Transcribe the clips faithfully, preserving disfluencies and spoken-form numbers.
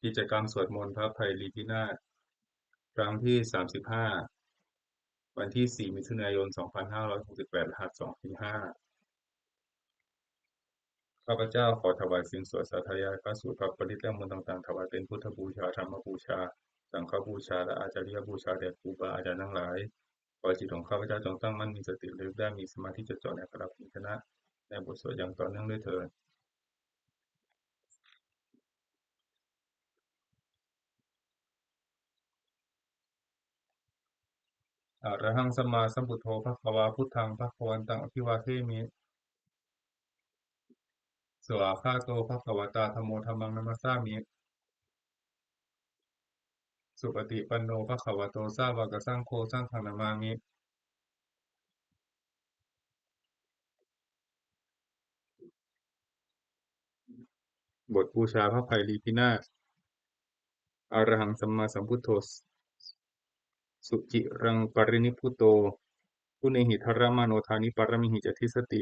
กิจกรรมสวดมนต์พระไพรีพินาศ ครั้งที่ สามสิบห้า วันที่ สี่ มิถุนายน สองพันห้าร้อยหกสิบแปด รหัส สอง ที ห้า ข้าพเจ้าขอถวายสินสวดสาธยายพระสูตรพระปริตรและมนต์ต่างๆ ถวายเป็นพุทธบูชา ธรรมบูชา สังฆบูชา และอาจาริยบูชาแด่ครูบาอาจารย์ทั้งหลาย ขอจิตของข้าพเจ้าจงตั้งมั่นมีสติระลึกได้ มีสมาธิจดจ่อในอักขระพยัญชนะ ในบทสวดอย่างต่อเนื่องด้วยเทอญ Arahaṃ sammāsambuddho bhagavā, buddhaṃ bhagavantaṃ abhivādemi. Svākkhāto bhagavatā dhammo, dhammaṃ namassāmi. Supaṭipanno bhagavato sāvakasaṅgho, saṅghaṃ namāmi. บทบูชาพระไพรีพินาศ Arahaṃ sammāsambuddho suciraṃ parinibbuto, guṇehi dharamāno dāni pāramīhi ca dissati.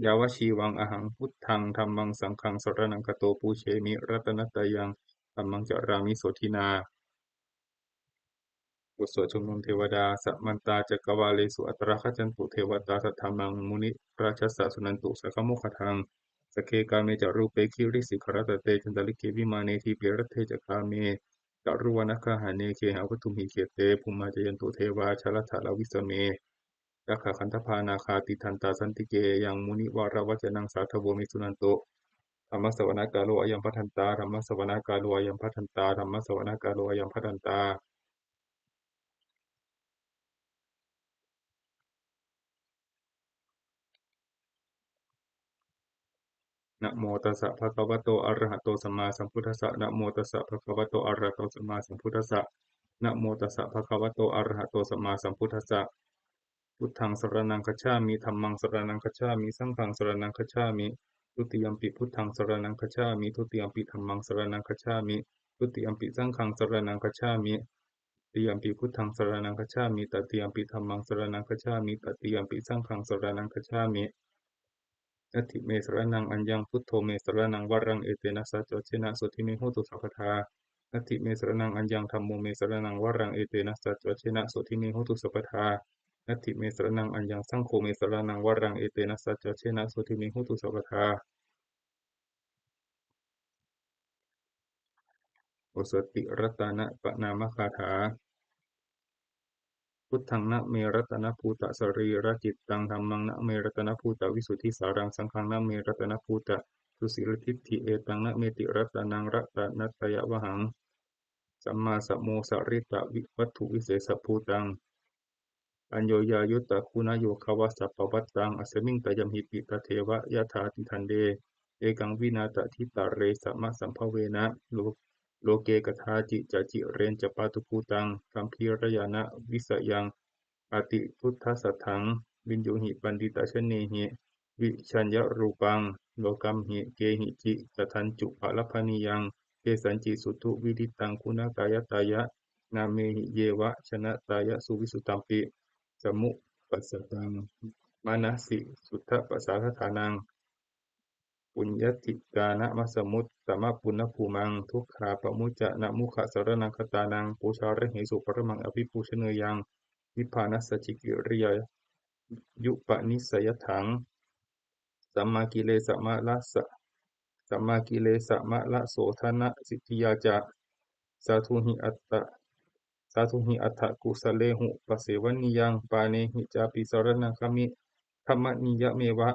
Yāvajīvaṃ ahaṃ buddhaṃ dhammaṃ saṅghaṃ saraṇaṃ gato, pūjemi ratanattayaṃ dhammaṃ carāmi sotthinā. บทสวดชุมนุมเทวดา Samantā cakkavāḷesu atrāgacchantu devatā, saddhammaṃ munirājassa suṇantu saggamokkhadaṃ. Sagge kāme ca rūpe girisikharataṭe cantalikkhe vimāne, dīpe raṭṭhe ca gāme taruvanagahane gehavatthumhi khette, bhummā cāyantu devā jalathalavisame yakkhagandhabbanāgā, tiṭṭhantā santike yaṃ munivaravacanaṃ sādhavo me suṇantu. Dhammassavanakālo ayambhadantā. Dhammassavanakālo ayambhadantā. Dhammassavanakālo ayambhadantā. Namo tassa bhagavato arahato sammāsambuddhassa. Namo tassa bhagavato arahato sammāsambuddhassa. Namo tassa bhagavato arahato sammāsambuddhassa. Buddhaṃ saraṇaṃ gacchāmi. Dhammaṃ saraṇaṃ gacchāmi. Saṅghaṃ saraṇaṃ gacchāmi. Dutiyampi buddhaṃ saraṇaṃ gacchāmi. Dutiyampi dhammaṃ saraṇaṃ gacchāmi. Dutiyampi saṅghaṃ saraṇaṃ gacchāmi. Tatiyampi buddhaṃ saraṇaṃ gacchāmi. Tatiyampi dhammaṃ saraṇaṃ gacchāmi. Tatiyampi saṅghaṃ saraṇaṃ gacchāmi. Natthi me saraṇaṃ aññaṃ, buddho me saraṇaṃ varaṃ, etena saccavajjena sotthi me hotu sabbadā. Natthi me saraṇaṃ aññaṃ, dhammo me saraṇaṃ varaṃ, etena saccavajjena sotthi me hotu sabbadā. Natthi me saraṇaṃ aññaṃ, saṅgho me saraṇaṃ varaṃ, etena saccavajjena sotthi me hotu sabbadā. บทสวดติรัตนปนามคาถา Buddhaṃ na me ratanabhūtasarīracittaṃ, dhammaṃ na me ratanabhūtavisuddhisāraṃ, saṅghaṃ na me ratanabhūtasusiladiṭṭhiṃ, etaṃ na me tiratanaṃ ratanattayavhaṃ, sammāsamosaritavatthuvivesabhūtaṃ, aññoññayuttaguṇayogavasappavattāṃ, asmiṃ tayamhipi tatheva yathātiṭṭhante, ekaṃ vīnātadhitarezzamasambhavena lo-, loke kadāci ca cireñca pātubhūtaṃ, gambhīrañāṇavisayaṃ atibuddhasatthaṃ, viññūhi paṇḍitajanehi, vijjāya rūpaṃ lokamhi, kehici tatthañcupalabhanīyaṃ, kesañci suṭṭhu vidiṭṭhaṃ guṇakāyatāya, nāmehi yeva janatāya suvissuddhampi, samupajjhataṃ manasi suddhapasādathānaṃ, puññadhikāramassamuttamapuññabhūmaṃ, dukkhā pamucca na mukkhasaraṇaṃ gatānaṃ, pūjārahesu paramaṃ abhipūjaneyyaṃ, nibbānasacchikiriyāyupanissayatthaṃ, sammākilesamalasa-, sammākilesamalassodanasidhiyā ca, sādhūhi attha-, sādhūhi atthakusalehupasevaniyaṃ, pāṇehi cāpi saraṇaṃ gami-, gamaniyameva,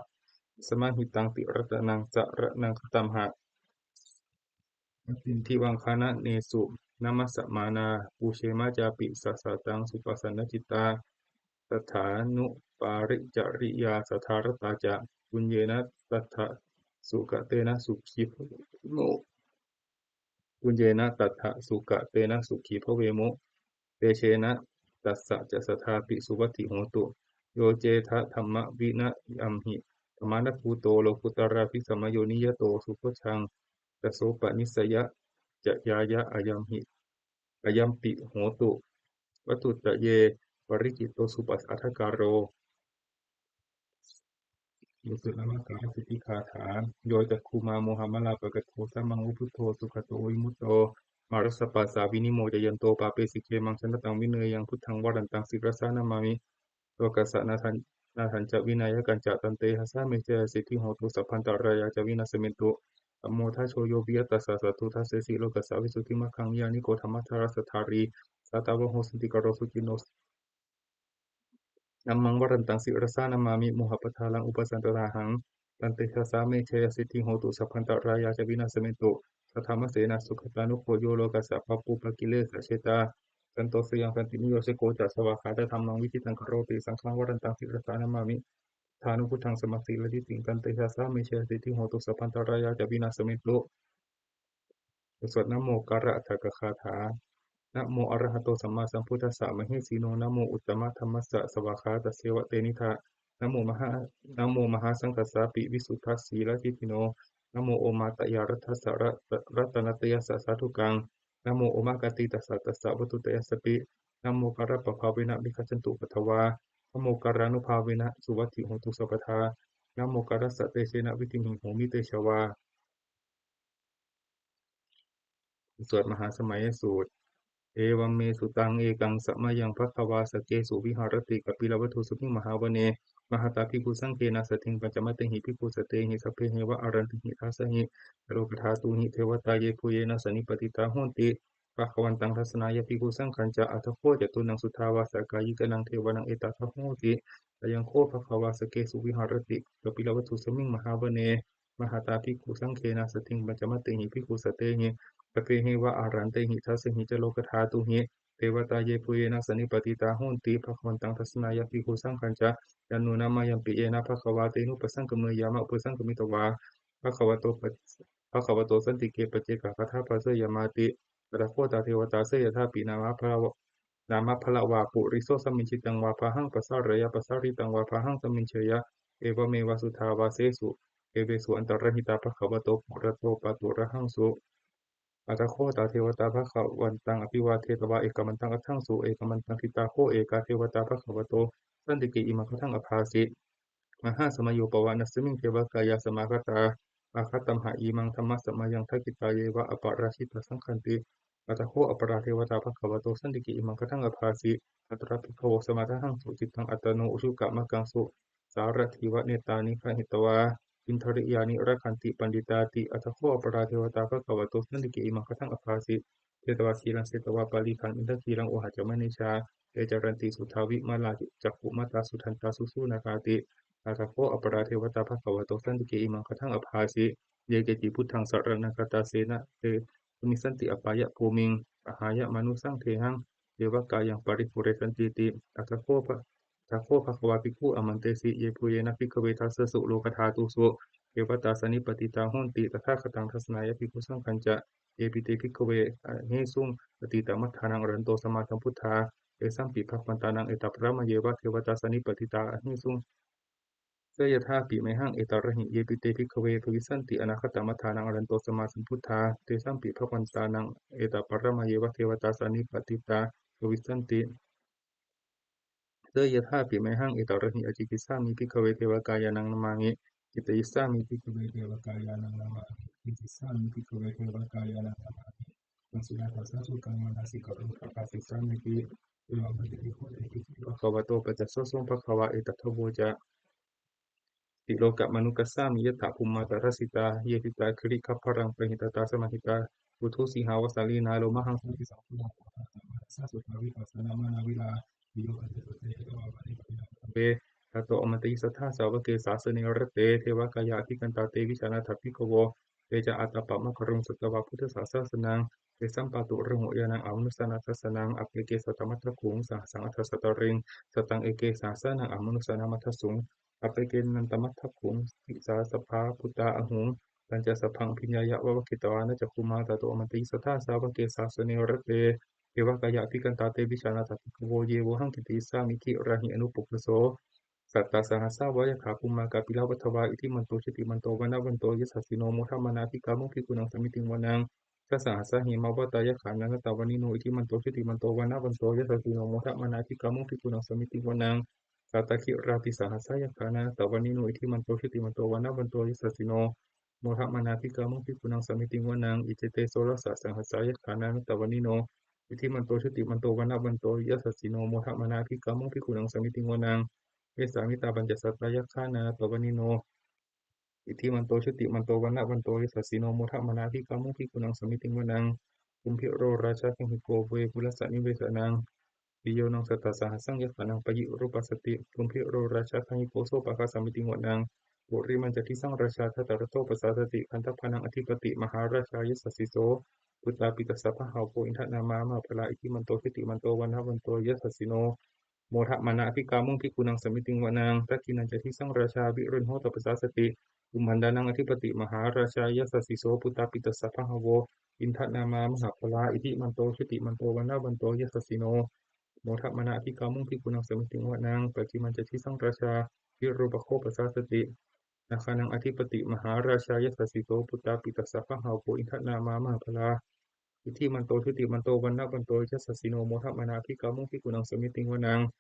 samāhitaṃ tiratanaṃ saraṇaṃ gatamha. Atthi devaṃ gananesu namassamānā, pūjema cāpi sāsataṃ supasannacittā, sattha anupāricariyā saddha ratā ca, puññena tattha sukatena sukhī bhavemo, puññena tattha sukatena sukhī bhavemo, tejena tassa ca saddhāpi suvatthi hotu. Yo cettha dhammavinayamhi pamāṇabhūto, lokuttaradhikaraṇīyato, subojjhaṃ tasopanissayacayāya, ayamhi, ayampi hotu. Vatthuttaye parikkhito supadaṭṭhākāro, บทสวดนมการสิทธิคาถา Yo cakkhumā mohamalāpakaṭṭho, sāmaṃ va buddho sugato vimutto, mārassa pāsā vinimocayanto, pāpesi khemaṃ janataṃ vineyyaṃ, buddhaṃ varantaṃ sirasā namāmi. Lokassa nāthañca vināyakañca, tantejasā me jayasiddhi hotu, sabbantarāyā ca vināsamentu. Dhammo dhajo yo viya tassa satthu, dassesi lokassa visuddhimaggaṃ, niyyāniko dhammadharassa dhārī, sātāvaho santikaro suciṇṇo, dhammaṃ varantaṃ sirasā namāmi. Mohappadālaṃ upasantadāhaṃ, tantejasā me jayasiddhi hotu, sabbantarāyā ca vināsamentu. Saddhammasenā sugatānugo yo, lokassa pāpūpakilesajetā, santo sayaṃ santiniyojako ca, svākkhātadhammaṃ viditaṃ karoti, saṅghaṃ varantaṃ sirasā namāmi. Buddhānubuddhaṃ samasīladiṭṭhiṃ, tantejasā me jayasiddhi hotu, sabbantarāyā ca vināsamentu. บทสวดนะโมการะอัฏฐกคาถา Namo arahato sammāsambuddhassa mahesino, namo uttamadhammassa svākkhātasseva tenidha, namo mahā namo mahāsaṅghassāpi visuddhasīladiṭṭhino, namo omātyāraddhassa ra- ratanattayassa sādhukaṃ, namo omakātītassa tassa vatthuttayassapi, namokārappabhāvena vigacchantu upaddavā, namokārānubhāvena suvatthi hotu sabbadā, namokārassa tejena vidhimhi homi tejavā. บทสวดมหาสมัยสูตร Evaṃ me sutaṃ. Ekaṃ samayaṃ bhagavā sakkesu viharati kapilavatthusmiṃ mahāvane mahatā bhikkhusaṅghena saddhiṃ pañcamattehi bhikkhusatehi sabbeheva āraṇṭehi. Dasahi ca lokadhātūhi devatā yebhuyyena sannipatitā honti bhagavantaṃ dassanāya bhikkhusaṅghañca. Atha kho catunnaṃ suddhāvāsakāyikānaṃ devānaṃ etadahosi: Ayaṃ kho bhagavā sakkesu viharati kapilavatthusmiṃ mahāvane mahatā bhikkhusaṅghena saddhiṃ pañcamattehi bhikkhusatehi sabbeheva āraṇṭehi. Dasahi ca lokadhātūhi devatā yebhuyyena sannipatitā honti bhagavantaṃ dassanāya bhikkhusaṅghañca. Yannūna mayampi yena bhagavā tenupasaṅkameyyāma, upasaṅkamitvā bhagavato pac- bhagavato santike paccekagāthā bhāseyyāmāti. Atha kho tā devatā seyyathāpi nāma balavā nāma balavā puriso sammiñjitaṃ vā bāhaṃ pasāreyya, pasāritaṃ vā bāhaṃ sammiñjeyya, evameva suddhāvāsesu devesu antarahitā bhagavato purato pāturahaṃsu. Atha kho tā devatā bhagavantaṃ abhivādetvā ekamantaṃ aṭṭhaṃsu. Ekamantaṃ ṭhitā kho ekā devatā bhagavato santike imaṃ gāthaṃ abhāsi: Mahāsamayo pavanasmiṃ, devakāyā samāgatā; āgatamha imaṃ dhammasamayaṃ, dakkhitāyeva aparājitasaṅghanti. Atha kho aparā devatā bhagavato santike imaṃ gāthaṃ abhāsi: Tatra bhikkhavo samādahaṃsu, cittaṃ attano ujukamakaṃsu; sārathīva nettāni gahetvā, indriyāni rakkhanti paṇḍitāti. Atha kho aparā devatā bhagavato santike imaṃ gāthaṃ abhāsi: Chetvā khīlaṃ chetvā palīghaṃ, indakhīlaṃ ohacca manejā; te caranti suddhā vimalā, cakkhumatā sudantā susunāgāti. Atha kho aparā devatā bhagavato santike imaṃ gāthaṃ abhāsi: Ye keci buddhaṃ saraṇaṃ gatāse, na te gamissanti apāyabhūmiṃ; pahāya mānusaṃ dehaṃ, devakāyaṃ paripūressantīti. Atha kho bha- atha kho bhagavā bhikkhū āmantesi: Yebhuyyena bhikkhave dasasu lokadhātūsu devatā sannipatitā honti tathāgataṃ dassanāya bhikkhusaṅghañca. Yepi te bhikkhave ahesuṃ atītamaddhānaṃ arahanto sammāsambuddhā, tesampi bhagavantānaṃ etaparamāyeva devatā sannipatitā ahesuṃ, seyyathāpi mayhaṃ etarahi. Yepi te bhikkhave bhavissanti anāgatamaddhānaṃ arahanto sammāsambuddhā, tesampi bhagavantānaṃ etaparamāyeva devatā sannipatitā bhavissanti, seyyathāpi mayhaṃ etarahi. Ācikkhissāmi bhikkhave devakāyānaṃ nāmāni. Kittayissāmi bhikkhave devakāyānaṃ nāmāni. Kittayissāmi bhikkhave devakāyānaṃ nāmāni. Tasmā dasasu kaṃ manasikarotha bhāsissāmīti. Evaṃ bhanteti kho te bhikkhū bhagavato paccassosuṃ. Bhagavā etadavoca: Silokamanukassāmi, yattha bhummā tadassitā; ye sitā girigabbharaṃ, pahitattā samāhitā. Puthū sīhāva sallīnā, lomahaṃsābhisambhuno; odātamanasā suddhā, vippasannamanāvilā. Bhiyyo pañcasate ñatvā, vane kāpilavatthave; tato āmantayi satthā, sāvake sāsane rate. Devakāyā abhikkantā, te vijānātha bhikkhavo; te ca ātappamakaruṃ, sutvā buddhassa sāsanaṃ. Tesampāturahu ñāṇaṃ, amanussāna dassanaṃ; appeke satamaddakkhuṃ, sahassaṃ atha sattariṃ. Sataṃ eke sahassānaṃ, amanussānamaddasuṃ; appekenantamaddakkhuṃ, disā sabbā phuṭā ahuṃ. Tañca sabbaṃ abhiññāya, vavakkhitvāna cakkhumā; tato āmantayi satthā, sāvake sāsane rate. Devakāyā abhikkantā, te vijānātha bhikkhavo; ye vohaṃ kittayissāmi, girāhi anupubbaso. Sattasahassā va yakkhā, bhummā kāpilavatthavā; iddhimanto jutimanto, vaṇṇavanto yasassino; modamānā abhikkāmuṃ, bhikkhūnaṃ samitiṃ vanaṃ. Chasahassā hemavatā, yakkhā nānattavaṇṇino; iddhimanto jutimanto, vaṇṇavanto yasassino; modamānā abhikkāmuṃ, bhikkhūnaṃ samitiṃ vanaṃ. Sātāgirā tisahassā yakkhā nānattavaṇṇino, iddhimanto jutimanto vaṇṇavanto yasassino, modamānā abhikkāmuṃ bhikkhūnaṃ samitiṃ vanaṃ. Iccete soḷasa sahassā yakkhā nānattavaṇṇino, iddhimanto jutimanto vaṇṇavanto yasassino, modamānā abhikkāmuṃ bhikkhūnaṃ samitiṃ vanaṃ. Vessāmittā pañcasatā yakkhā nānattavaṇṇino, iddhimanto jutimanto vaṇṇavanto yasassino, modamānā abhikkāmuṃ bhikkhūnaṃ samitiṃ vanaṃ. Kumbhīro rājagahiko vepullassa nivesanaṃ, bhiyyo naṃ satasahassaṃ yakkhānaṃ payirupāsati. Kumbhīro rājagahiko sopāga samitiṃ vanaṃ. Purimañca disaṃ rājā dhataraṭṭho pasāsati, gandhabbānaṃ ādhipati mahārājā yasassi so. Puttāpi tassa bahavo indanāmā mahabbalā, iddhimanto jutimanto vaṇṇavanto yasassino, modamānā abhikkāmuṃ bhikkhūnaṃ samitiṃ vanaṃ. Dakkhiṇañca disaṃ rājā virūḷho tappasāsati, kumbhaṇḍānaṃ ādhipati mahārājā yasassi so. Puttāpi tassa bahavo indanāmā mahabbalā, iddhimanto jutimanto vaṇṇavanto yasassino, modamānā abhikkāmuṃ bhikkhūnaṃ samitiṃ vanaṃ. Pacchimañca disaṃ rājā virūpakkho pasāsati, nāgānaṃ ādhipati mahārājā yasassi so. Puttāpi tassa bahavo indanāmā mahabbalā, iddhimanto jutimanto vaṇṇavanto yasassino, modamānā abhikkāmuṃ bhikkhūnaṃ samitiṃ vanaṃ.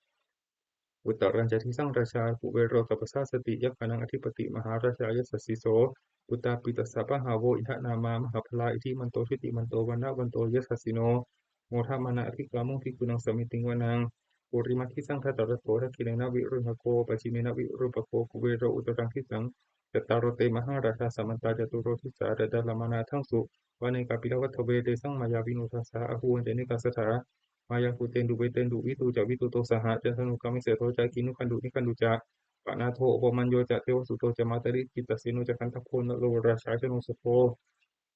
Uttarañca disaṃ rājā kuvero tappasāsati, yakkhānaṃ ādhipati mahārājā yasassi so. Puttāpi tassa bahavo indanāmā mahabbalā, iddhimanto jutimanto vaṇṇavanto yasassino, modamānā abhikkāmuṃ bhikkhūnaṃ samitiṃ vanaṃ. Purimaṃ disaṃ dhataraṭṭho dakkhiṇena virūḷhako, pacchimena virūpakkho kuvero uttaraṃ disaṃ. Cattāro te mahārājā samantā caturo disā, daddallamānā aṭṭhaṃsu vane kāpilavatthave. Tesaṃ māyāvino dāsā āgū vañcanikā saṭhā, māyā kuṭeṇḍu veṭeṇḍu viṭū ca viṭuṭo saha, candano kāmesu raṭṭho ca kinnughaṇḍu nighaṇḍu ca, panādo opamañño ca devasūto ca mātali, cittaseno ca gandhabbo naḷo rājā janosabho,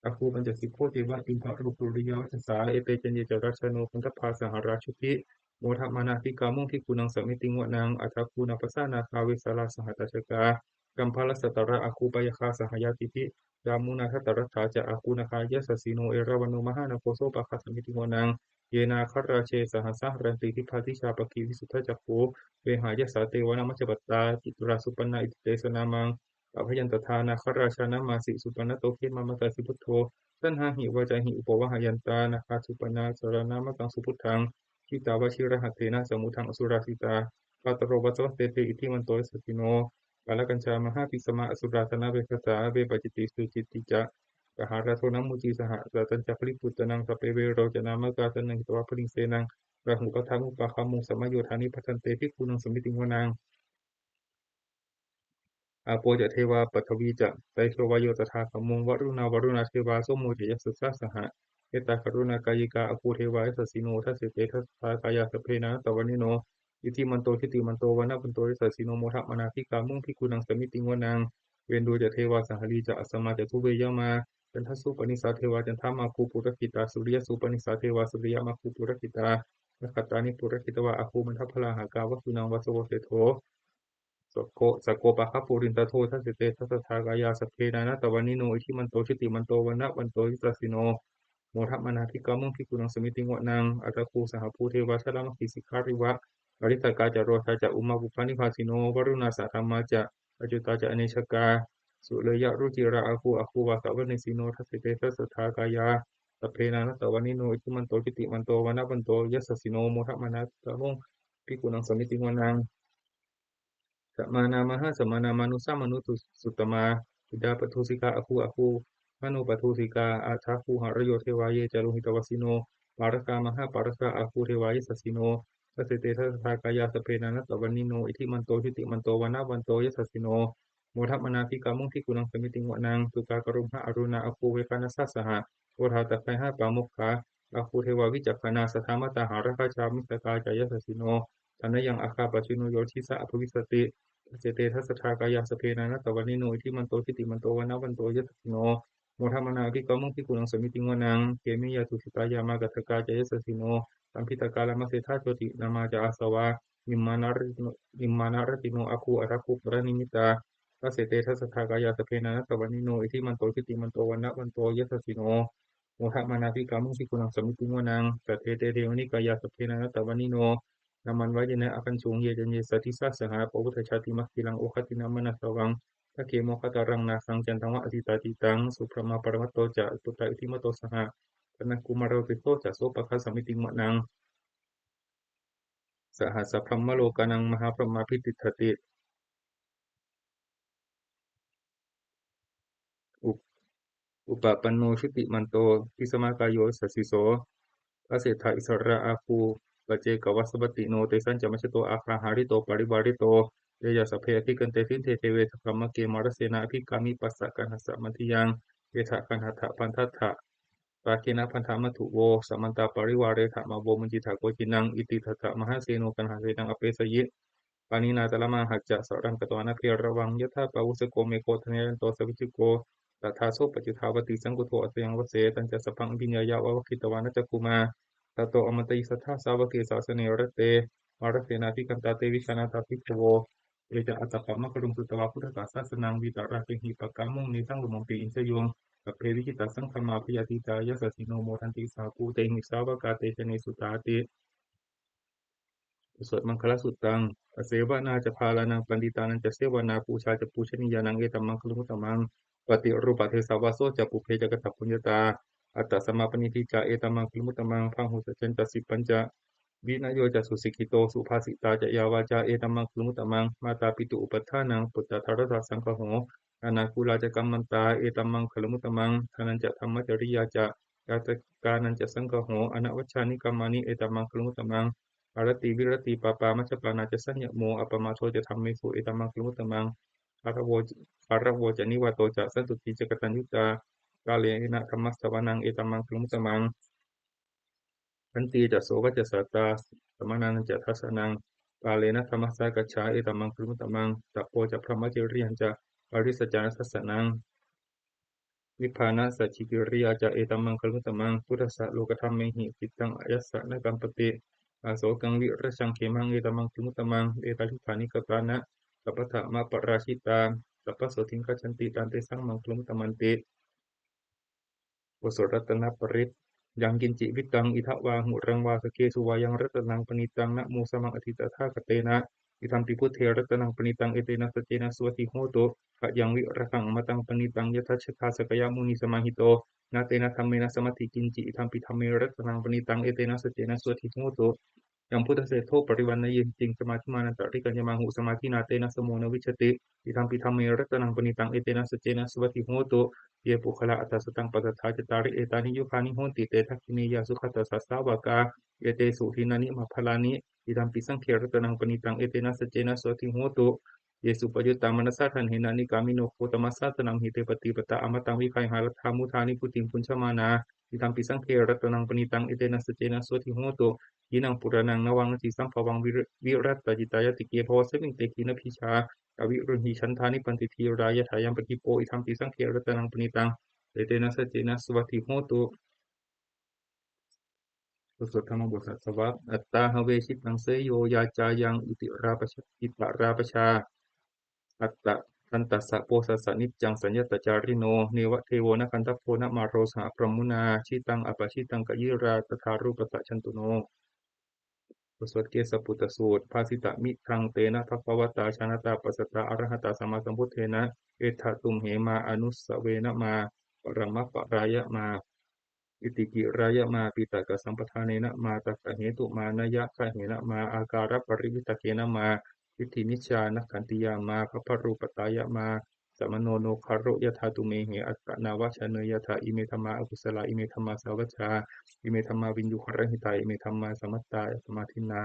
āgū pañcasikho ceva timbarū suriyavacchasā. Ete caññe ca rājāno gandhabbā saha rājubhi, modamānā abhikkāmuṃ bhikkhūnaṃ samitiṃ vanaṃ. Athāgū nābhasā nāgā vesālā sahatacchakā, kambalassatarā āgū pāyāgā saha ñātibhi, yāmunā dhataraṭṭhā ca āgū nāgā yasassino, erāvaṇo mahānāgo sopāga samitiṃ vanaṃ. Ye nāgarāje sahasā haranti, dibbā dijā pakkhi visuddhacakkhū, vehāyasā te vanamajjhapattā, citrā supaṇṇā iti tesa nāmaṃ. Abhayantadā nāgarājānamāsi, supaṇṇato khemamakāsi buddho, saṇhāhi vācāhi upavhayantā, nāgā supaṇṇā saraṇamakaṃsu buddhaṃ, jitā vajirahatthena samuddaṃ asurā sitā. Bhātaro vāsavassete iddhimanto yasassino, kālakañjā mahābhismā asurā dānaveghasā, vepacitti sucitti ca gahāraṭṭho namucī saha, satañca baliputtānaṃ sabbe verocanāmakā, sannayhitvā baliṃ senaṃ rāhubhaddamupāgamuṃ, samayodāni bhaddante bhikkhūnaṃ samitiṃ vanaṃ. Āpo ca devā paṭhavī ca tejo vāyo tadāgamuṃ, varuṇā vāruṇā devā somo ca yasasā saha, etā karuṇākāyikā āgū devā yasassino, dasete dasadhā kāyā sabbe nānattavaṇṇino, iddhimanto jutimanto vaṇṇavanto yasassino, modamānā abhikkāmuṃ bhikkhūnaṃ samitiṃ vanaṃ. Veṇḍū ca devā sahalī ca asamā ca duve yamā, candassūpanisā devā candamāgū purakkhitā, suriyassūpanisā devā suriyamāgū purakkhitā, nakkhattāni purakkhitvā āgū mandavalāhakā, vasūnaṃ vāsavo seṭṭho sakko, sakko pāga purindado, dasete dasadhā kāyā sabbe nānattavaṇṇino, iddhimanto jutimanto vaṇṇavanto yasassino, modamānā abhikkāmuṃ bhikkhūnaṃ samitiṃ vanaṃ. Athāgū sahabhū devā jalamaggisikhāriva, ariṭṭhakā ca rojā ca ummāpupphanibhāsino, varuṇā sahadhammā ca accutā ca anejakā, sūleyyarucirā āgū āgū vāsavanesino, dasete dasadhā kāyā sabbe nānattavaṇṇino, iddhimanto jutimanto vaṇṇavanto yasassino, modamānā abhikkāmuṃ bhikkhūnaṃ samitiṃ vanaṃ. Samānā mahāsamānā mānusā mānusuttamā, khiḍḍāpadūsikā āgū āgū manopadūsikā, athāgū harayo devā ye ca lohitavāsino, pāragā mahāpāragā āgū devā yasassino, dasete dasadhā kāyā sabbe nānattavaṇṇino, iddhimanto jutimanto vaṇṇavanto yasassino, modamānā abhikkāmuṃ bhikkhūnaṃ samitiṃ vanaṃ. Duggā karumhā aruṇā āgū veghanasā saha, odātagayhā pāmokkhā āgū devā vicakkhaṇā, sadāmattā hāragajā missakā ca yasassino, thanayaṃ āgā pajjunno yo disā abhivassati, dasete dasadhā kāyā sabbe nānattavaṇṇino, iddhimanto jutimanto vaṇṇavanto yasassino, modamānā abhikkāmuṃ bhikkhūnaṃ samitiṃ vanaṃ. Khemiyā tusitā yāmā kaṭṭhakā ca yasassino, lambītakā lāmaseṭṭhā jotināmā ca āsavā, nimmānaratino, nimmānaratino āgū athāgū paranimmitā, dasete dasadhā kāyā sabbe nānattavaṇṇino, iddhimanto jutimanto vaṇṇavanto yasassino, modamānā abhikkāmuṃ bhikkhūnaṃ samitiṃ vanaṃ. Saṭṭhete devanikāyā sabbe nānattavaṇṇino, nāmanvayena āgañchuṃ ye caññe sadisā saha, pavutthajātimakkhīlaṃ oghatiṇṇamanāsavaṃ, dakkhemoghataraṃ nāgaṃ candaṃva asitātitaṃ, subrahmā paramatto ca puttā iddhimato saha, sanaṅkumāro tisso ca sopāga samitiṃ vanaṃ. Sahassabrahmalokānaṃ mahābrahmābhitiṭṭhati. Up- upapanno jutimanto bhismākāyo yasassi so. Dasettha issarā āgū paccekavasavattino, tesañca majjhato āgā hārito parivārito. Te ca sabbe abhikkante sinde deve sabrahmake mārasenā abhikkāmi, passa kaṇhassa mandiyaṃ. Etha gaṇhatha bandhatha rāgena bandhamatthu vo, samantā parivāretha mā vo muñcittha koci naṃ. Iti tattha mahāseno kaṇhasenaṃ apesayi, pāṇinā talamāhacca saraṃ katvāna bheravaṃ. Yathā pāvussako megho thanayanto savijjuko, tadā so paccudāvatti saṅkuddho asayaṃvase. Tañca sabbaṃ abhiññāya vavakkhitvāna cakkhumā, tato āmantayi satthā sāvake sāsane rate. Mārasenā abhikkantā te vijānātha bhikkhavo, ye ca ātappamakaruṃ sutvā buddhassa sāsanaṃ, vītarāgehi pakkāmuṃ nesaṃ lomampi iñjayuṃ. Sabbe vijitasaṅgāmā bhayātītā yasassino, modanti saha bhūtehi sāvakā te janesutāti. บทสวดมังคลสุตตัง Asevanā ca bālānaṃ, paṇḍitānañca sevanā, pūjā ca pūjanīyānaṃ, etammaṅgalamuttamaṃ. Paṭirūpadesavāso ca, pubbe ca katapuññatā, attasammāpaṇidhi ca, etammaṅgalamuttamaṃ. Bāhusaccañca sippañca, vinayo ca susikkhito, subhāsitā ca yā vācā, etammaṅgalamuttamaṃ. Mātāpituupaṭṭhānaṃ, puttadārassa saṅgaho, anākulā ca kammantā, etammaṅgalamuttamaṃ. Dānañca dhammacariyā ca, ñātakānañca saṅgaho, anavajjāni kammāni, etammaṅgalamuttamaṃ. Āratī viratī pāpā, majjapānā ca saññamo, appamādo ca dhammesu, etammaṅgalamuttamaṃ. Gāravo, gāravo ca nivāto ca, santuṭṭhī ca kataññutā, kālena dhammassavanaṃ, etammaṅgalamuttamaṃ. Khantī ca sovacassatā, samaṇānañca dassanaṃ, kālena dhammasākacchā, etammaṅgalamuttamaṃ. Tapo ca brahmacariyañca, ariyañca dassanaṃ, nibbānasacchikiriyā ca, etammaṅgalamuttamaṃ. Phuṭṭhassa lokadhammehi, cittaṃ ayassa na kampati, asokaṃ virajaṃ khemaṃ, etammaṅgalamuttamaṃ. Etādisāni katvāna, sabbatthamaparājitā, sabbasotthiṃ gacchanti, tantesaṃ maṅgalamuttamanti. บทสวดรัตตนปริตร Yaṅkiñci vittaṃ idha vā huraṃ vā, saggesu vā yaṃ ratanaṃ paṇītaṃ, na no samaṃ atthi tathāgatena, idampi buddhe ratanaṃ paṇītaṃ, etena saccena suvatthi hotu. Khayaṃ virāgaṃ amataṃ paṇītaṃ, yadajjhagā sakyamunī samāhito, na tena dhammena samatthi kiñci, idampi dhamme ratanaṃ paṇītaṃ, etena saccena suvatthi hotu. Yaṃ buddhaseṭṭho parivaṇṇayī, hitaṃ samādhimānantarikaññamāhu, samādhinā tena samo na vijjati, idampi dhamme ratanaṃ paṇītaṃ, etena saccena suvatthi hotu. Ye puggalā aṭṭha sataṃ pasatthā, cattāri etāni yugāni honti, te dakkhiṇeyyā sugatassa sāvakā, etesu dinnāni mahapphalāni, idampi saṅghe ratanaṃ paṇītaṃ, etena saccena suvatthi hotu. Ye suppayuttā manasā daḷhena, nikkāmino gotamasāsanamhi, te pattipattā amataṃ vigayha, laddhā mudhā nibbutiṃ bhuñjamānā, idampi saṅghe ratanaṃ paṇītaṃ, etena saccena suvatthi hotu. Khīṇaṃ purāṇaṃ navaṃ natthi sambhavaṃ, vira-, virattacittāyatike bhavasmiṃ, te khīṇabījā aviruḷhichandā, nibbanti dhīrā yathāyampadīpo, idampi saṅghe ratanaṃ paṇītaṃ, etena saccena suvatthi hotu. บทสวดธรรมบทสัตวรรษ Attāhave cittaṃ seyyo, yācāyaṃ itarā pajā, itarā pajā. Atta tantassa posassa niccaṃ, saññatacārino, neva devo na gandhabbo, na māro saha brahmunā, jitaṃ apajitaṃ kayirā, tathārūpassa jantuno. บทสวดเกสสปุตตสูตร Bhāsitamitang tena bhagavatā jānatā passatā arahatā sammāsambuddhena, ettha tumhe mā anussavena mā paramaparāya mā, itikirāya mā piṭakasampadānena mā, takkhetumānāyagahena mā, ākāraparivittakena mā, diṭṭhimicchānakkhantiyā mā, bhabbarūpatāya mā, samāno no garo yathā tumhehi, attanāva janeyyathā. Ime dhammā akusalā, ime dhammā sāvajjā, ime dhammā viññūhirahitā, ime dhammā samattā samādinnā,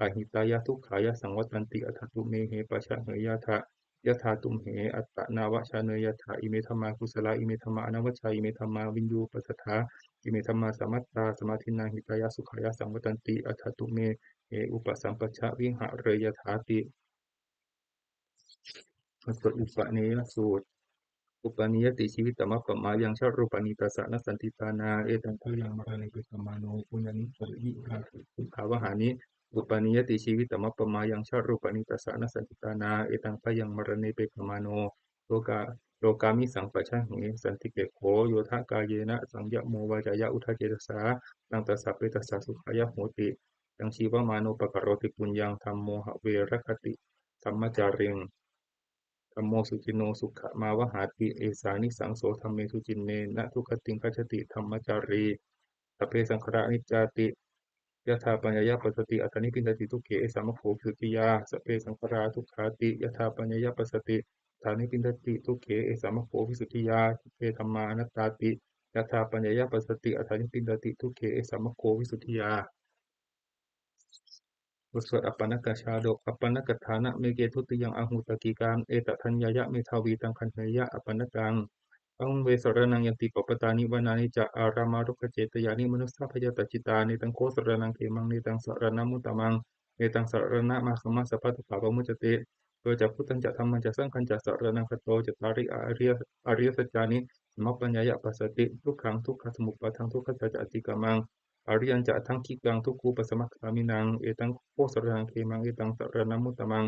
ahitāya dukkhāya saṃvattanti, atha tumhehi pajaheyyathā, yathā tumhe attanāva janeyyathā. Ime dhammā kusalā, ime dhammā anavajjā, ime dhammā viññūhirasattā, ime dhammā samattā samādinnā, hitāya sukhāya saṃvattanti, atha tumhehi upasampajja vihareyyathāti. บทสวดอุปเนยสูตร Uppannāti jīvitamappamāyuṃ, jarūpanisā na santi tāṇā, etaṃ bhayaṃ maraṇe pekkhamāno, puññāni ca sugāvahāni. Uppannāti jīvitamappamāyuṃ, jarūpanisā na santi tāṇā, etaṃ bhayaṃ maraṇe pekkhamāno, lokā, lokāmisaṃ pajahe, santipekkho yo dha kāyena, saṃyamo vācāya uda cetasā, taṃ tassa petassa sukhāya hoti. Yaṃ jīvamāno pakaroti puññaṃ, dhammo have rakkhati dhammacāriṃ, dhammo suciṇṇo sukhamāvahāti, esānisaṃso dhamme, suciṇṇena dugatiṃ gacchati dhammacārī. Sabbe saṅkhārā aniccāti, yathāpaññāya passati, atha nibbindati dukkhe, esa maggo visuddhiyā. Sabbe saṅkhārā dukkhāti, yathāpaññāya passati, atha nibbindati dukkhe, esa maggo visuddhiyā. Sabbe dhammā anattāti, yathāpaññāya passati, atha nibbindati dukkhe, esa maggo visuddhiyā. บทสวดอัปปนกชาดก Appannakkhaṇa meke dutiyaṃ āhutagīkaṃ, etadaññāya medhāvī taṃ gaṇheyya appannakaṃ. Ahaṃ ve saraṇaṃ yanti pabbatāni vanāni ca ārāmarukkhacetyāni manussā bhayātacittā, netaṃ kho saraṇaṃ khemaṃ, netaṃ saraṇamuttamaṃ, netaṃ saraṇamāgamma, sabbadukkhā pamuccati. Yo ca buddhañca dhammañca saṅghañca saraṇaṃ gato, cattāri ariya- ariyasaccāni samappaññāya passati. Dukkhaṃ dukkhasamuppādaṃ dukkhassa ca atikkamaṃ, ariyañca aṭṭhaṅgikaṃ dukkhūpasamagāminaṃ, etaṃ kho saraṇaṃ khemaṃ, etaṃ saraṇamuttamaṃ,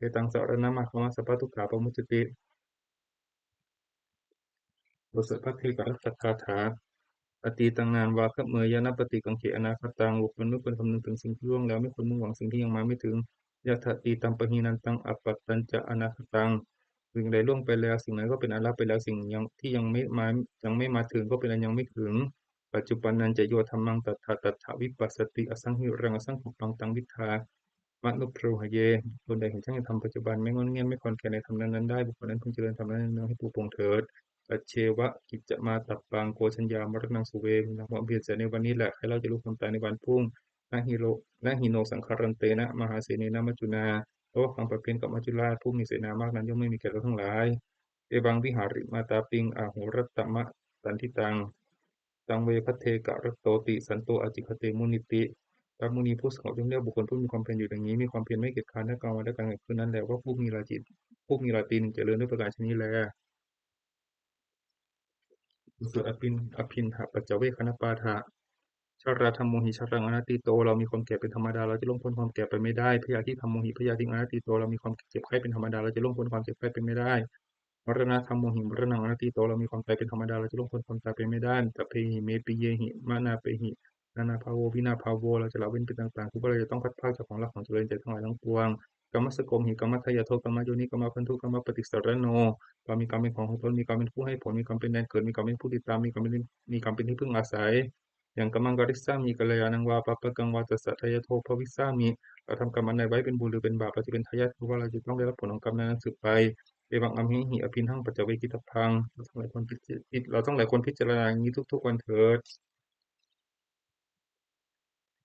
etaṃ saraṇamāgamma, sabbadukkhā pamuccati. บทสวดภัทเทกรัตตคาถา Atītaṃ nānvāgameyya nappaṭikaṅkhe anāgataṃ. บุคคลไม่ควรคำนึงถึงสิ่งที่ล่วงแล้ว ไม่ควรมุ่งหวังสิ่งที่ยังมาไม่ถึง Yadatītampahīnantaṃ appattañca anāgataṃ. สิ่งใดล่วงไปแล้ว สิ่งนั้นก็เป็นอันละไปแล้ว สิ่งยังที่ยังไม่มา ยังไม่มาถึง ก็เป็นอันยังไม่ถึง Paccuppannañca yo dhammaṃ tattha tattha vipassati, asaṃhiraṃ asaṅkuppaṃ taṃ viddhā manubrūhaye. บุคคลใดเห็นแจ้งในธรรมปัจจุบัน ไม่ง่อนแง่นไม่คลอนแคลนในธรรมนั้นๆได้ บุคคลนั้นพึงเจริญธรรมนั้นเนืองๆให้ปรุโปร่งเถิด Ajjeva kiccamātappaṃ ko jaññā maraṇaṃ suve. มีหนำความเพียรเสียในวันนี้แหละ ใครเล่าจะรู้ความตายในวันพรุ่ง Na hi ro- na hi no saṅgarantena mahāsenena maccunā. เพราะว่าความผัดเพี้ยนกับมัจจุราชผู้มีเสนามากนั้น ย่อมไม่มีแก่เราทั้งหลาย Evaṃ vihārimātāpiṃ ahorattamatanditaṃ, taṃ ve bhaddekarattoti santo ācikkhate muniti. พระมุนีผู้สงบย่อมเรียกบุคคลผู้มีความเพียรอยู่อย่างนี้ มีความเพียรไม่เกียจคร้านทั้งกลางวันและกลางคืนนั้นแหละ ว่าผู้มีราตรี ผู้มีราตรีหนึ่งเจริญ ด้วยประการฉะนี้แล บทสวดอภิน- อภิณหปัจจเวกขณปาฐะ Jarādhammomhi jaraṃ anatīto. เรามีความแก่เป็นธรรมดา เราจะล่วงพ้นความแก่ไปไม่ได้ Byādhidhammomhi byādhiṃ anatīto. เรามีความเจ็บไข้เป็นธรรมดา เราจะล่วงพ้นความเจ็บไข้ไปไม่ได้ Maraṇadhammomhi maraṇaṃ anatīto. เรามีความตายเป็นธรรมดา เราจะล่วงพ้นความตายไปไม่ได้ Sabbehi me piyehi manāpehi nānābhāvo vinābhāvo. เราจะละเว้นเป็นต่างๆ คือว่าเราจะต้องพลัดพรากจากของรักของเจริญใจทั้งหลายทั้งปวง Kammassakomhi kammadāyādo kammayoni kammabandhu kammapaṭisaraṇo. เรามีกรรมเป็นของของตน มีกรรมเป็นผู้ให้ผล มีกรรมเป็นแดนเกิด มีกรรมเป็นผู้ติดตาม มีกรรมเป็น มีกรรมเป็นที่พึ่งอาศัย Yaṃ kammaṃ karissāmi kalyāṇaṃ vā pāpakaṃ vā tassa dāyādo bhavissāmi. เราทำกรรมอันใดไว้ เป็นบุญหรือเป็นบาป เราจะเป็นทายาท คือว่าเราจะต้องได้รับผลของกรรมนั้นๆสืบไป Evaṃ amhehi abhiṇhaṃ paccavekittabbaṃ. เราทั้งหลายควรพิจ- เราทั้งหลายควรพิจารณาอย่างนี้ทุกๆวันเถิด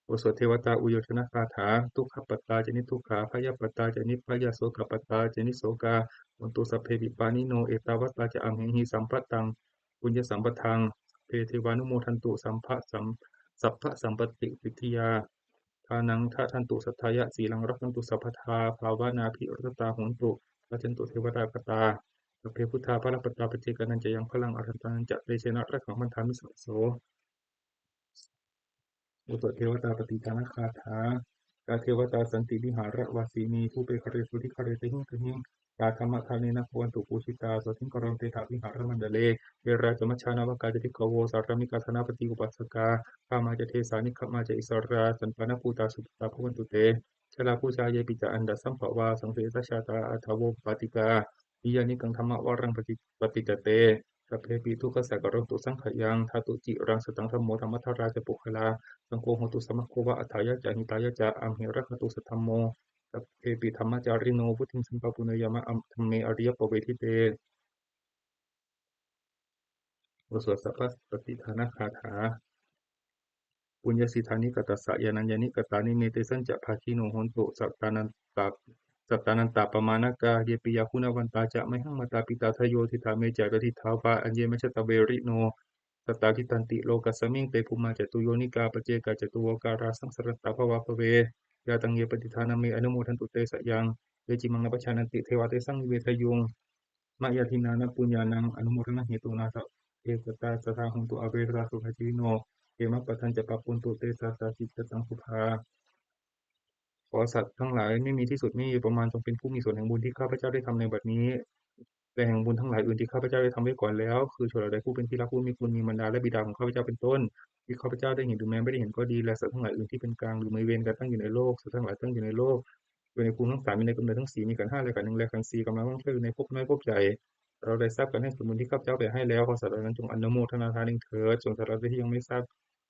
บทสวดเทวตาอุยโยชนคาถา Dukkhappattā ca niddukkhā bhayappattā ca nibbhayā sokappattā ca nissokā hontu sabbepi pāṇino. Ettāvatā ca amhehi sambhataṃ puññasampadaṃ sabbe devānumodantu sabba sam- sabbasampattisiddhiyā. Dānaṃ dadantu saddhāya sīlaṃ rakkhantu sabbadā bhāvanābhiratā hontu gacchantu devatāgatā. Sabbe buddhā balappattā paccekānañca yaṃ balaṃ arahantānañca tejena rakkhaṃ bandhāmi sabbaso. บทสวดเทวตาปฏิทานคาถา Yā devatā santi vihāravāsinī thūpe ghare bodhighare tahiṃ tahiṃ, tā dhammadānena bhavantu pūjitā sotthiṃ karontedha vihāramaṇḍale. Therā ca majjhā navakā ca bhikkhavo sārāmikā dānapatī upāsakā, gāmā ca desā nigamā ca issarā sappāṇabhūtā sukhitā bhavantu te. Jalābujā yepi ca aṇḍasambhavā saṃsedajātā athavopapātikā, niyyānikaṃ dhammavaraṃ paṭi- paṭicca te sabbepi dukkhassa karontu saṅkhayaṃ. Ṭhātu ciraṃ sataṃ dhammo dhammaddharā ca puggalā, saṅgho hotu samaggo va atthāya ca hitāya ca. Amhe rakkhatu saddhammo sabbepi dhammacārino, vuḍḍhiṃ sampāpuṇeyyāma dhamme ariyappavedite. บทสวดสัพพปฏิทานคาถา Puññassidāni katassa yānaññāni katāni me, tesañca bhāgino hontu sattānantā- sattānantapamāṇakā. Yepi yā guṇavantā ca mayhaṃ mātā pitā tadayo, diṭṭhā me ca ñātidhā vā aññe majjhattavārino, sattā tiṭṭhanti lokasmiṃ te bhummā catuyonikā paccekā catulokā rājaṃ saratā bhavā bhave. Yā taṃ ye paṇḍitānaṃ me anumodantu te sayaṃ, ye cimaṃ na pajānanti devā tesaṃ nivedayuṃ. Mayā dinā na puññānaṃ anumodanahetunā, sabbe sattā sadā hontu averā sukhajīvino, khemappadañca pappontu te sattacitataṃ sukhā. ขอสัตว์ทั้งหลายไม่มีที่สุดไม่มีประมาณ จงเป็นผู้มีส่วนแห่งบุญที่ข้าพเจ้าได้ทำในบัดนี้ และแห่งบุญทั้งหลายอื่นที่ข้าพเจ้าได้ทำไว้ก่อนแล้ว คือชนเหล่าใดผู้เป็นที่รักผู้มีคุณมีมารดาและบิดาของข้าพเจ้าเป็นต้น ที่ข้าพเจ้าได้เห็นหรือแม้ไม่ได้เห็นก็ดี และสัตว์ทั้งหลายอื่นที่เป็นกลางหรือมีเวรกันตั้งอยู่ในโลก สัตว์ทั้งหลายตั้งอยู่ในโลก อยู่ในภูมิทั้งสาม มีในกำเนิดทั้งสี่ มีขันธ์ห้าและขันธ์หนึ่งและขันธ์สี่ กำลังล่องเที่ยวอยู่ในภพน้อยภพใหญ่ เราได้ทราบกันให้ส่วนบุญที่ข้าพเจ้าแผ่ให้แล้ว ขอสัตว์เหล่านั้นจงอนุโมทนาทานเองเถิด ส่วนสัตว์เหล่าใดที่ยังไม่ทราบ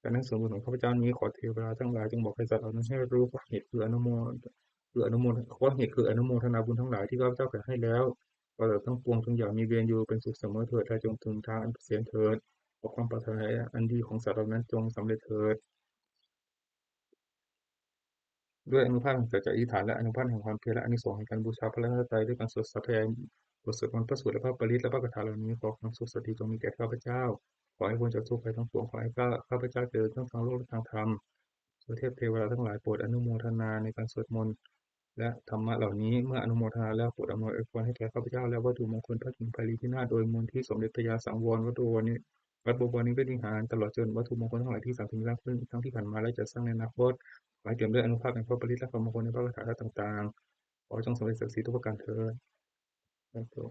อานิสงส์บุญของข้าพเจ้านี้ ขอเทวดาทั้งหลายจงบอกแก่สัตว์เหล่านั้นให้รู้ เพราะเหตุคืออนุโมท คืออนุโมท เพราะเหตุคืออนุโมทนาบุญทั้งหลายที่ข้าพเจ้าแผ่ให้แล้ว ก็สัตว์ทั้งปวงจงอย่ามีเวรอยู่ เป็นสุขเสมอเถิด และจงถึงทางอันเกษมเถิด ขอความปรารถนาอันดีของสัตว์เหล่านั้นจงสำเร็จเถิด ด้วยอานุภาพแห่งสัจจะอธิษฐาน และอานุภาพแห่งความเพียร และอานิสงส์แห่งการบูชาพระรัตนตรัย ด้วยการสวดสาธยายบทสวดมนต์ พระสูตร และพระปริตร และพระคาถาเหล่านี้ ขอความสุขสวัสดีจงมีแก่ข้าพเจ้า ขอให้พ้นจากทุกข์ภัยทั้งปวง ขอให้ข้า ข้าพเจ้าเจริญทั้งทางโลกและทางธรรม ขอเทพเทวดาทั้งหลายโปรดอนุโมทนาในการสวดมนต์ และธรรมะเหล่านี้ เมื่ออนุโมทนาแล้วโปรดอำนวยอวยพรให้แก่ข้าพเจ้า และวัตถุมงคลพระกิ่งไพรีพินาศ โดยมนต์ที่สมเด็จพญาสังวร วัดบวรนิ วัดบวรนิเวศวิหาร ตลอดจนวัตถุมงคลทั้งหลายที่สร้างขึ้น ทั้งที่ผ่านมาและจะสร้างในอนาคต ขอให้เปี่ยมด้วยอานุภาพแห่งพระปริตร และคำมงคลในพระคาถาต่างๆ ขอจงสำเร็จศักดิ์สิทธิ์ทุกประการเถิด สาธุ